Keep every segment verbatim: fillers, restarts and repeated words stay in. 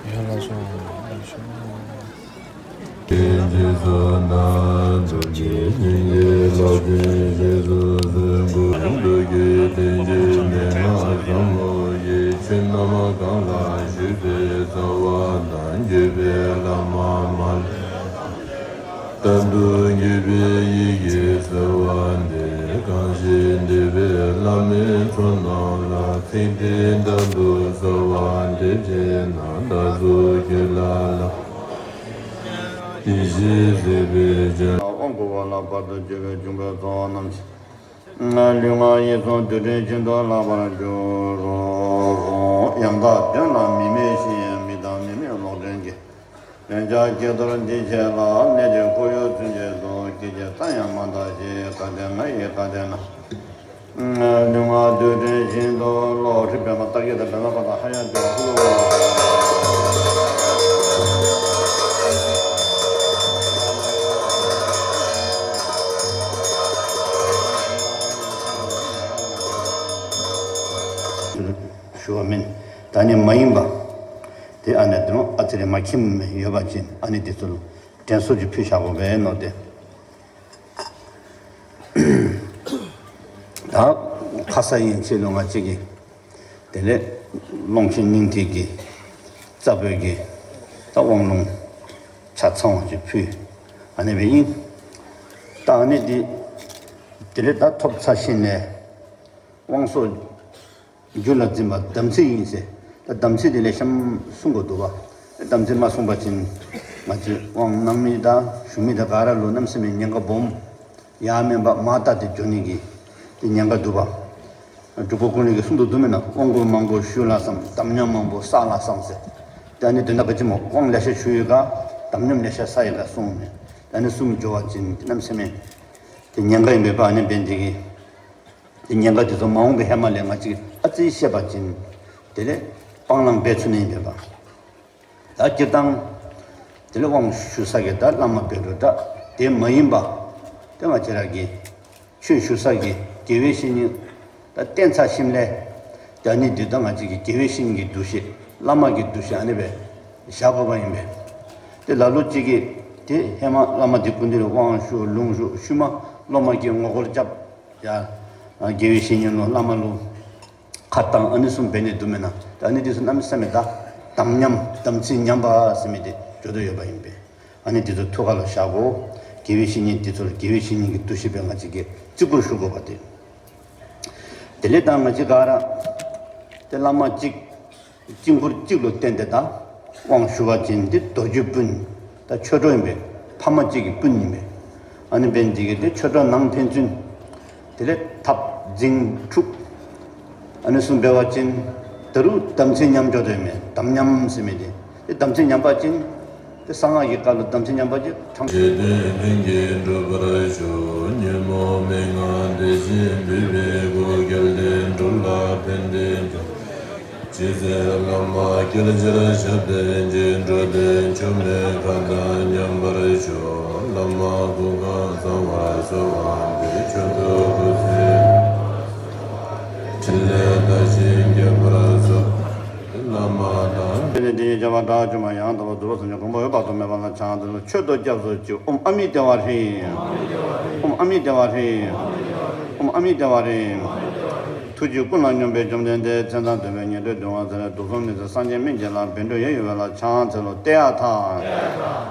ཡང་ལ་སོང་། རྗེས་སུ་འདྲེན་པའི་ལྷ་ཆེན་ཞེས་སུ་གསོལ། གུ་རུ་གི་དེ་ཉིད་མན་ངག་ཟབ་མོ་ཡི། ཆོས་རྣམས་གང་ལ་ཞུགས་པའི་རྩ་བ་དང་། བརྒྱུད་པའི་བླ་མ་མ་ལུས་རྟག་ཏུ་བརྒྱུད་པའི་ཡི་གེ་གསལ་བ་འདི། གང་ཞིག་འདུས་པའི་བླ་མའི་ཚོགས་རྣམས་ལ། ཚིག་འདི་བདག་ཏུ་གསོལ་བ་འདེབས་བྱས་ན། བདག་སོགས་ཁྱོད་ལ་ལམ་དེ་བཞིན་གཟིགས་པའི་ཕྱིར། དབང་བསྐུར་བ་ལ་བར་དུ་གཅོད་པའི་འབྱུང་པོའི་ཚོགས་རྣམས་ཀྱིས། ལུས་ངག་ཡིད་གསུམ་དུས་དྲན་བཞིན་དུ་བརླག་པར་འགྱུར་རོ། ཡང་དག་དོན་ལ་མི་མོས་ཤིང་། མི་དང་མི་མོས་ལོག་འདྲེན་གྱི། ལན་ཆགས་བསྐྱེད་རྡོར་འདི་བྱས་ལ། གནད་དོན་ཁོར་ཡུག་ཚུན་ཆད་དུ། སྐད་ཅིག་ཙམ་ཡང་མ་འདའ་ཞིག། ག་དེ་ང་ཡི་ག་དེ་ན། ལུས་ངག་དུས་དྲན་བཞིན་དུ་བརླག། ཁྲི་པདྨ་རྟགས་བརྒྱད་དང་པདྨ་བཀའ་དང་ཧ་ཡང་བདེ་བ་ཀུན་ལ། ཞུ་བ་མིན། ད་ནི་མ་ཡིན་པ། དེ་ཨ་ནི་དེ་ནོ་ཨ་ཙི་རེ་མ་ཁྱིམ་ཡོད་པ་ཅིན་ཨ་ནི་དེ་ཚོ་ལ་དྲན་གསོ་ཅིག་ཕུལ་བཞག་དགོས་པས་ནོ་དེ། ད་ཁ་ས་ཡིན་ཆེད་ལོ་ང་གཅིག་གིས་དེ་ལས་ཀློང་ཆེན་སྙིང་ཐིག་གི་རྩ་བོད་ཀྱི་ད་དབང་ལུང་ཆ་ཚང་བ་ཅིག་ཕུལ། ཨ་ནི་བས་ཡིན། ད་ཨ་ནི་དེ་དེ་ལས་ད་ཐོབ་ཚར་ཤིན་ནས། དབང་སོགས་རྒྱུད་ལ་འཛིན་པ་དམ་ཚིག་ཡིན་ཟེར། ད་དམ་ཚིག་དེ་ལས་གཤམ་གསུང་དགོས་འདུག་བ། དམ་ཚིག་མ་གསུངས་པ་ཅིན་ང་ཚོས་དབང་གནང་མི་དང་ཞུ་མི་དང་ག་ར་ལོ་གནམ་སེམས་ཉེན་ཁ་སྦོམ། ཡང་མིན་པ་མ་ལྟ་སྟེ་འགྱོ་ནི་གི་དེ་ཉེན་ཁ་འདུག་བ། སྒྲུབ་པ་ཀུན་ལེགས་ཀྱིས་གསུང་དུ་འདུག་མིན་ན། དབང་བསྐུར་མང་པོ་ཞུས་ལ་བསམ། དམ་ཉམས་མང་པོ་བསགས་ལ་བསམ་ཟེར། དེ་ནི་དོན་དག་ག་ཅི་མོ། དབང་ལེ་ཤ་ཞུ་ཡོད་ག་དམ་ཉམས་ལེ་ཤ་བསགས་ཡོད་ག་གསུངས་ནས། དེ་ནི་གསུམ་འགྱོ་བ་ཅིན་དེ་གནམ་སེམས་དེ་ཉེན་ཁ་ཡིན་པས་པ། ཨ་ནི་བན་དེ་གི་དེ་ཉེན་ཁ་དེ་ཚོ་མ་འོངས་པའི་ཧེ་མ་ལས་ང་གཅིག་ཨ་ཙི་ཤེས་པ་ཅིན་དེ་ལས་སྤང་བླང་འབད་ཚུགས་ནི་ཡིན་པས་པ། ད་སྤྱིར་བཏང་དེ་ལས་དབང་ཞུ་ས་གི་ད་བླ་མ་བོད་འགྲོ་ད་དེ་མ་ཡིན་པ། དེ་ང་བཅས་ར་གི་ཆོས་ཞུ་ས་གི་དགེ་བའི་བཤེས་གཉེན་ད་བསྟེན་ཚར་ཞིནམ་ལས། ད་ནི་འདི་ད་ང་གཅིག་གི་དགེ་བའི་བཤེས་གཉེན་གྱི་འདུ་ཤེས། བླ་མ་གི་འདུ་ཤེས་ཨ་ནི་བས་བཞག་དགོས་པ་ཡིན་པས། དེ་ལ་ལུ་གཅིག་གིས་དེ་ཧེ་མ་བླ་མ་དེ་སྐུ་མདུན་ལ་དབང་ཞུ་ལུང་ཞུ་ཤུལ་མ་སློབ་མ་གི་ངོ་རྒོལ་རྐྱབ། ཡ། དགེ་བའི་བཤེས་གཉེན་ལོ་བླ་མ་ལོ། ཁ་བཏང་ཨ་ནི་གསུམ་འབད་ནི་འདུག་མེན་ན། ད་ཨ་ནི་དེ་ཚོ་གནམ་མེད་ས་མེད་ད་དམ་ཉམས་དམ་ཚིག་ཉམས་པ་ཟེར་མི་དེ་འགྱོ་དོ་ཡོད་པ་ཡིན་པས། ཨ་ནི་དེ་ཚོ་ཐུགས་ཁ་ལ་བཞག་གོ། དགེ་བའི་བཤེས་གཉེན་དེ་ཚོར་དགེ་བའི་བཤེས་གཉེན་གྱི་འདུ་ཤེས་པའི་ང་གཅིག་གིས་བརྩི་བཀུར་ཞུ་དགོས་པ་དེ། དེ་ལས་ད་ང་གཅིག་ག་ར་དེ་བླ་མ་གཅིག་དཀྱིལ་འཁོར་གཅིག་ལུ་བརྟེན་ཏེ་ད་དབང་ཞུ་བ་ཅིན་དེ་རྡོ་རྗེ་སྤུན་ད་ཆོས་གྲོགས་ཡིན་པས། ཕ་མ་གཅིག་གི་སྤུན་ཡིན་པས། ཨ་ནི་འབད་ནི་དེ་གིས་དེ་ཆོས་གྲོགས་ནང་ཕན་ཚུན་དེ་ལས་འཐབ་འཛིང་འཁྲུག་ཨ་ནི་གསུམ་འབད་བ་ཅིན་ད་རུང་དམ་ཚིག་ཉམས་འགྱོ་དོ་ཡོད་མེད། དམ་ཉམས་ཟེར་མི་དེ་དེ་དམ་ཚིག་ཉམས་པ་ཅིན་དེ་གསང་སྔགས་ཀྱི་བཀའ་ལུ་དམ་ཚིག་ཉམས་པ་ཅིན་ཐང་། རྗེ་བསྟན་འཛིན་གྱིས་འགྲུབ་པར་ཤོག་ཉོན་མོངས་མན་ངག་འདི་བཞིན་འདུལ་བའི་སྒོ། གལ་ཏེ་འགྲུབ་ལ་ཕན་བདེ་འབྱུང་། རྗེ་བཙུན་བླ་མ་སྐྱེ་ཕྱིར་ཞབས་བརྟན་ཅིང་། འགྲོ་དོན་མཆོག་མའི་ཁ་ཏོན་མཉམ་པར་ཤོག་བླ་མ་སྐུ་ཁམས་བཟང་བར་གསོལ་བ་འདེབས། མཆོག་ཏུ་སྐུ་ཚེ་ཕྲིན་ལས་དར་ཞིང་རྒྱས་པར་ཤོག་བླ་མ་དང་། དེ་ནས་དེ་ཉིད་བྱ་བ་དགྲ་བཅོམ་པ་ཡང་དག་པར་རྫོགས་པར་སངས་རྒྱས་གོ་འཕང་མཆོག་ཏུ་མེད་པ་ལ་ཕྱག་འཚལ་ལོ། མཆོད་དོ་སྐྱབས་སུ་མཆི། ཨོཾ་ཨ་མི་དྷེ་ཝ་ཧྲཱིཿ་ཨོཾ་ཨ་མི་དྷེ་ཝ་ཧྲཱིཿ་ཨོཾ་ཨ་མི་དྷེ་ཝ་ཧྲཱིཿ་ཐུགས་རྗེ་ཀུན་ལ་སྙོམས་པའི་བཅོམ་ལྡན་འདས། མཚན་དང་ལྡན་པའི་ཉན་ཐོས་འདུལ་བ་མཛད་པའི་དུག་གསུམ་མི་འཛིན་སངས་རྒྱས་སྨན་གྱི་བླ་བཻ་ཌཱུརྻ་ཡབ་ཡུམ་ལ་ཕྱག་འཚལ་ལོ། ཏདྱ་ཐཱ།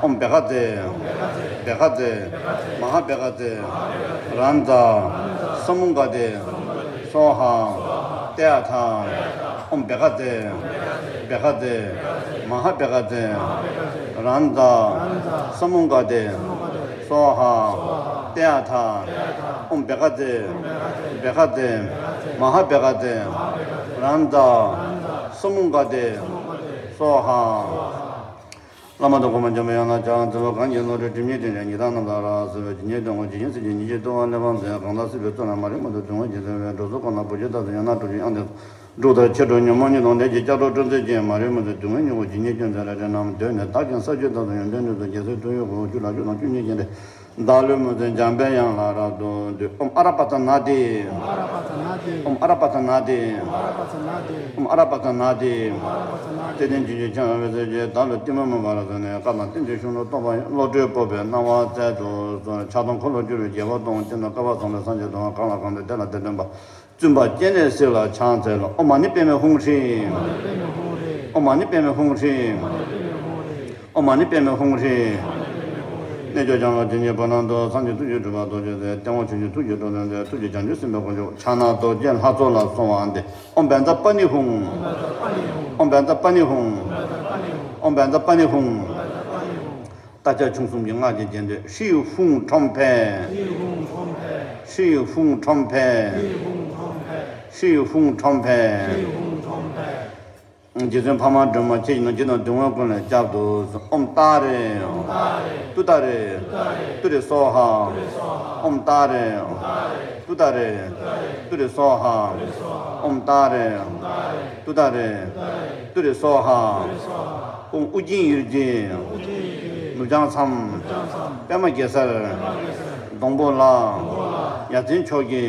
ཨོཾ་བྷཻ་ཥ་ཛྱེ། བྷཻ་ཥ་ཛྱེ། མ་ཧཱ་བྷཻ་ཥ་ཛྱེ། རཱ་ཛ། ས་མུདྒ་ཏེ། སྭཱ་ཧཱ། ཏདྱ་ཐཱ། ཨོཾ་བྷཻ་ཥ་ཛྱེ། བྷཻ་ཥ་ཛྱེ། མ་ཧཱ་བྷཻ་ཥ་ཛྱེ། རཱ་ཛ། ས་མུདྒ་ཏེ། སྭཱ་ཧཱ། ཏདྱ་ཐཱ། ཨོཾ་བྷཻ་ཥ་ཛྱེ། བྷཻ་ཥ་ཛྱེ། མ་ཧཱ་བྷཻ་ཥ་ཛྱེ། རཱ་ཛ། ས་མུདྒ་ཏེ། སྭཱ་ཧཱ། བླ་མ་དང་གོང་མ་འཇམ་པའི་དབྱངས་ལ་ཕྱག་འཚལ་ལོ། གང་གིས་ནོར་འཁྲུལ་སྒྲིབ་གཉིས་དྲིན་ཅན་ཉེས་དག་རྣམས་ལ་རབ་གསལ་བའི་ཇི་སྙེད་དོན་ཀུན་ཇི་བཞིན་གཟིགས་ཤིང་ཇི་བཞིན་དུ་བདག་ལ་ཕན་པར་མཛད། གང་དག་སྲིད་པའི་བཙོན་ནས་མ་རིག་མུ་སྟེགས་གདུང་བས་བརྒྱན་ཏེ་ཡོད་པའི་འགྲོ་ཚོགས་ཀུན་ལ་བུ་འཇིགས་དང་དུ་ཡང་ན་སྐྲག་ཅིང་དབྱངས་ལྡན་འབྲུག་ལྟར་ཆེར་སྒྲོགས་ཉོན་མོངས་གཉིད་དང་ལྡན་ཅིང་ལྕགས་སྒྲོག་སྤྲོ་མཛད་ཅིང་མ་རིག་མུ་སྟེགས་སྡུག་བསྔལ་མྱུ་གུ་ཇི་སྙེད་སྐྱོན་མཛད་ལས་བྲལ་རྣམས་འདོད་ནས་བདག་ཀྱང་ས་བཅུད་དག་ཏུ་ཡོངས་བསྟན་དུ་རྒྱལ་སྲས་ཐུགས་ཡོན་གོང་བུ་ཆུ་ལ་ཆུ་དང་ཆུ་སྙེད་རྒྱན་ཏེ། བདག་བློའི་མུན་ཙམ་འཇམ་པའི་དབྱངས་ལ་རབ་ཏུ་འདུད། ཨོཾ་ཨ་ར་པ་ཙ་ན་དྷཱིཿ། ཨོཾ་ཨ་ར་པ་ཙ་ན་དྷཱིཿ། ཨོཾ་ཨ་ར་པ་ཙ་ན་དྷཱིཿ། ཨོཾ་ཨ་ར་པ་ཙ་ན་དྷཱིཿ། ཨོཾ་ཨ་ར་པ་ཙ་ན་དྷཱིཿ། ཏེ་དེ་ནས་རྗེ་བཙུན་འཆང་བའི་སྲས་ཀྱིས་བདག་བློའི་གཏིང་མ་མུན་པ་ལ་བཟུང་ནས། བཀའ་དང་བསྟན་བཅོས་གཞུང་ལུགས་རྟོགས་པ་ཡི། བློ་གྲོས་སྤོབས་པའི་སྣང་བ་སྩལ་དུ་གསོལ། ཕྱག་སྟོང་འཁོར་ལོས་སྒྱུར་བའི་རྒྱལ་པོ་སྟོང་། སྤྱན་དང་བསྐལ་པ་གང་བའི་སངས་རྒྱས་སྟོང་། གང་ལ་གང་འདུལ་དེ་ལ་དེ་སྟོན་པ། བཙུན་པ་སྤྱན་རས་གཟིགས་ལ་ཕྱག་འཚལ་ལོ། ཨོཾ་མ་ཎི་པདྨེ་ཧཱུྃ་ཧྲཱིཿ། ཨོཾ་མ་ཎི་པདྨེ་ཧཱུྃ་ཧྲཱིཿ། ཨོཾ་མ་ཎི་པདྨེ་ཧཱུྃ་ཧྲཱིཿ། རྣལ་འབྱོར་ལྗང་ལག་ཇི་སྙེད་པ་རྣམས་དང་། སངས་རྒྱས་ཐུགས་རྗེའི་གྲུབ་པ་རྡོ་རྗེ་རྩེ། སྟེང་འོག་ཆོས་འབྱུང་ཐུགས་ཀྱི་སྤྲུལ་སྟོན་མཛད། ཐུགས་རྗེ་བྱང་ཆུབ་སེམས་དཔའི་དཀོན་མཆོག་ཕྱག་ན་རྡོ་རྗེ་ལྷ་ཚོགས་ལ་གསོལ་བ་འདེབས། ཨོཾ་བཛྲ་པཱ་ཎི་ཧཱུྃ། ཨོཾ་བཛྲ་པཱ་ཎི་ཧཱུྃ། ཨོཾ་བཛྲ་པཱ་ཎི་ཧཱུྃ། རྟ་ཕྱག་ཁྱུང་གསུམ་གྱི་སྔགས་ཀྱི་རྒྱན་སྡེབ། ཧྲཱིཿཧཱུྃ་ཁྲོམ་ཕཊ། ཧྲཱིཿཧཱུྃ་ཁྲོམ་ཕཊ། ཧྲཱིཿཧཱུྃ་ཁྲོམ་ཕཊ། རྗེ་བཙུན་འཕགས་མ་སྒྲོལ་མ་ཁྱེད་ཀྱི་ནང་ཇི་དང་དུ་བ་ཀུན་ལས་བསྐྱབ་ཏུ་གསོལ། ཨོཾ་ཏཱ་རེ། ཏུཏྟཱ་རེ། ཏུ་རེ་སྭཱ་ཧཱ། ཨོཾ་ཏཱ་རེ། ཏུཏྟཱ་རེ། ཏུ་རེ་སྭཱ་ཧཱ། ཨོཾ་ཏཱ་རེ། ཏུཏྟཱ་རེ། ཏུ་རེ་སྭཱ་ཧཱ། ཨོཾ་ཨོ་རྒྱན་ཡུལ་གྱི། ནུབ་བྱང་མཚམས། པདྨ་གེ་སར། སྡོང་པོ་ལ། ཡ་མཚན་མཆོག་གི།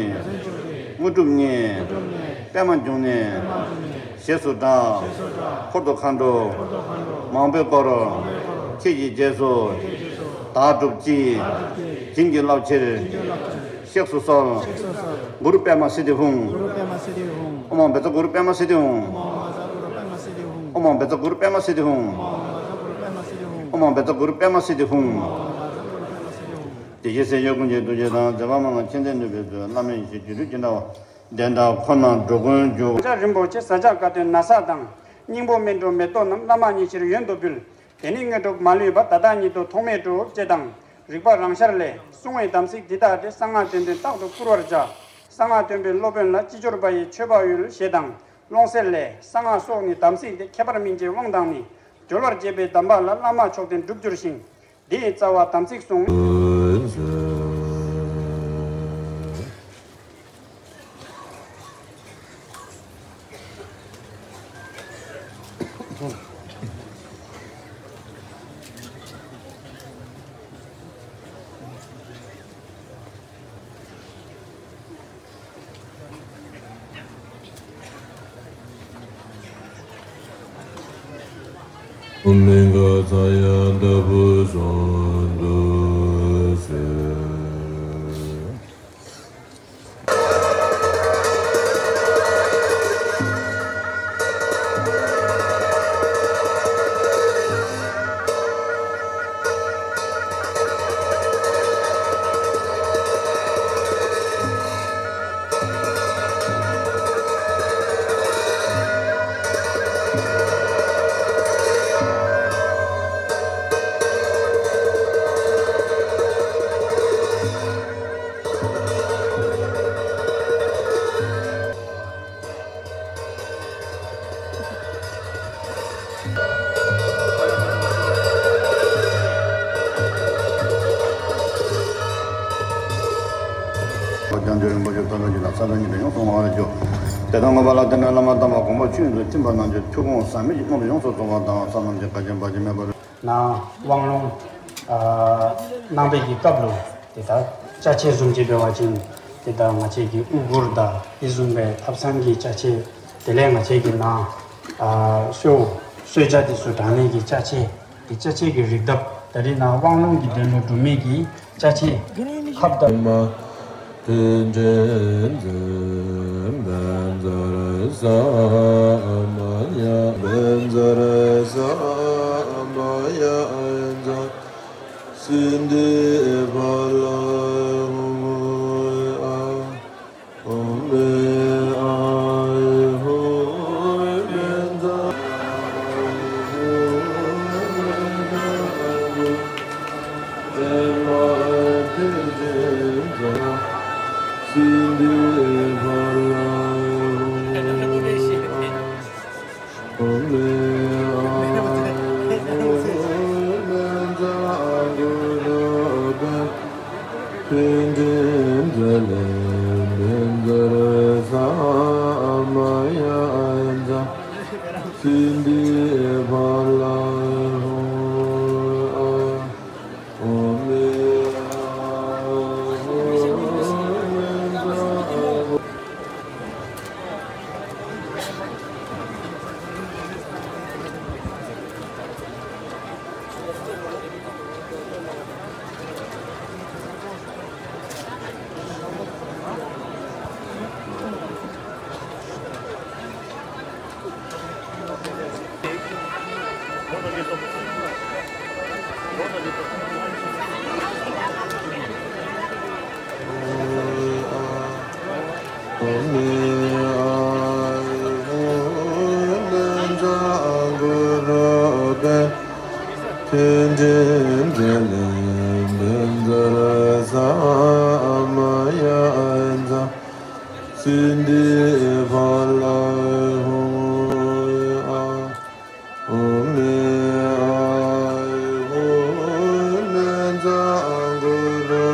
དངོས་གྲུབ་བརྙེས། པདྨ་འབྱུང་གནས། ཞེས་སུ་གྲགས། འཁོར་དུ་མཁའ་འགྲོ། མང་པོས་བསྐོར། ཁྱེད་ཀྱི་རྗེས་སུ། བདག་སྒྲུབ་ཅིང་། བྱིན་གྱིས་བརླབ་ཕྱིར། གཤེགས་སུ་གསོལ། གུ་རུ་པདྨ་སིདྡྷི་ཧཱུྃ། ཨོཾ་ཨཱཿ་བཛྲ་གུ་རུ་པདྨ་སིདྡྷི་ཧཱུྃ། ཨོཾ་ཨཱཿ་བཛྲ་གུ་རུ་པདྨ་སིདྡྷི་ཧཱུྃ། ཨོཾ་ཨཱཿ་བཛྲ་གུ་རུ་པདྨ་སིདྡྷི་ཧཱུྃ། དེ་བཞིན་གཤེགས་སྐྱེས་ཀུན་གྱི་ཐུགས་རྗེ་དང་། མཛད་པ་སྨྲ་བ་མཁྱེན་བརྩེ་ནུས་པའི་ཚུལ། བླ་མེད་ཡེ་ཤེས་སྒྱུ་འཕྲུལ་ཅི་འདྲ་བ། དེ་འདྲ་ཁོ་ན་འགྲོ་ཀུན་རྒྱུ། ས་སྐྱ་རིན་པོ་ཆེ་ས་སྐྱ་བཀའ་བསྟན་ན་བཟའ་དང་། སྙིང་པོ་སྨིན་གྲོལ་མེ་ཏོག་རྣམས། བླ་མ་མཉེས་ཕྱིར་ཡོན་དུ་ཕུལ། དེ་ནས་དངོས་གྲུབ་མ་ལུས་པ། ད་ལྟ་ཉིད་དུ་ཐོགས་མེད་སྤྲོ། ཅེས་དང་། རིག་པ་རང་ཤར་ལས། གསུང་བའི་དམ་ཚིག་འདི་ལྟ་སྟེ། གསང་སྔགས་དོན་ལྡན་རྟག་ཏུ་བསྐུལ་བར་བྱ། གསང་སྔགས་སྟོན་པའི་སློབ་དཔོན་ལ། ཅི་འབྱོར་པ་ཡིས་མཆོད་པ་འོས། ཞེས་དང་། ཀློང་གསལ་ལས། གསང་སྔགས་སོགས་ནི་དམ་ཚིག་སྟེ། ཁྱད་པར་སྨིན་བྱེད་དབང་དང་ནི། སྦྱོར་བར་བྱེད་པའི་གདམས་པ་ལ། བླ་མ་མཆོག་ལྡན་འགྲུབ་འགྱུར་ཞིང་། འདི་ཡི་རྩ་བ་དམ་ཚིག་བསྲུང་། ཀུན་མཁྱེན་ཁ་ཙ་ཡང་ལྟ་བུ་བཟུང་དུ་གསོལ། སྐྱབས་འགྲོ་རིན་པོ་ཆེ་བསྟན་པ་ཞིག་ལ་ས་དང་ཉིད་དུ་ཡོངས་སུ་བསྔོ་བར་ཞུ། དེ་ལྟར་བསྔོས་པ་ལ་བརྟེན་ནས་བླ་མ་དམ་པ་གོང་མ་ཆོས་དབྱིངས་སུ་ཐིམ་པ་རྣམས་ཀྱི་ཐུགས་དགོངས་ཟབ་མོའི་དངོས་སུ་ཡོངས་སུ་རྫོགས་པ་དང་། བསོད་ནམས་ཀྱི་དགའ་སྐྱེད་འབའ་ཞིག་སྨིན་པར། ནང་དབང་ལུང་ཨ་གནང་བའི་གི་སྐབས་ལུ་དེ་ལྟར་ཅ་ཆས་བཟུམ་ཅིག་འབད་བ་ཅིན་དེ་ལྟར་ང་བཅས་ཀྱི་དབུ་གུར་དང་དེ་བཟུམ་སྦེ་ཐབ་ཚང་གི་ཅ་ཆས། དེ་ལས་ང་བཅས་ཀྱི་ནང་ཨ་གསོལ་གསོལ་ཇ་དེ་ཚུ་དྲང་ནི་གི་ཅ་ཆས། དེ་ཅ་ཆས་ཀྱི་རིགས་ལྡབ། ད་རེས་ནང་དབང་ལུང་གི་འདོན་ལུགས་སྒྲུབ་མི་གི་ཅ་ཆས་ཁབ་དང་། མཐུན་སྒྲིལ་འཛིན་ལས་བཛྲ་ས་མ་ཡ་ཛ། སིདྡྷི་ཕ་ལ་ཧཱུྃ། ཨོཾ་ཨཱཿཧཱུྃ་བཛྲ་གུ་རུ་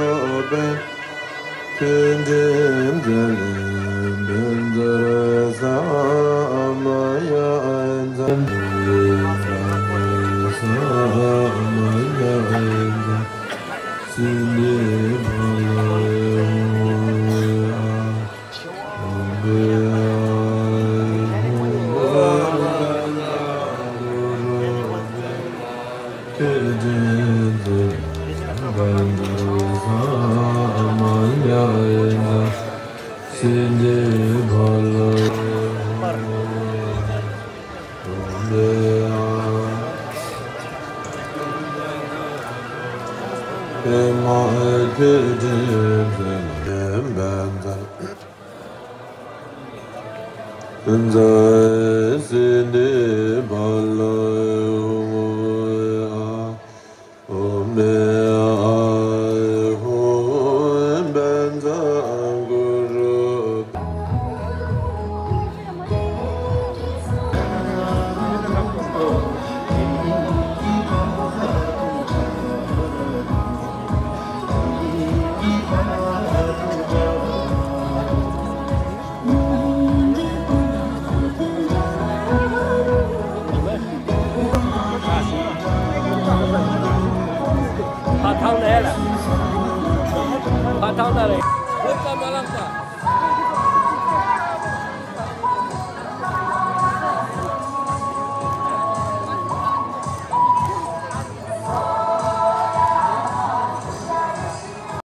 པདྨེ། མཐུན་སྒྲིལ་འཛིན་ལས་བཛྲ་ས་མ་ཡ་ཛ། སིདྡྷི་ཕ་ལ་ཧཱུྃ། སིདྡྷི་ཕ་ལ་ཧཱུྃ། ཨོཾ་ཨཱཿཧཱུྃ་བཛྲ་གུ་རུ། ཕ་ཐང་ནས་ལ། ཕ་ཐང་ནས་རེད།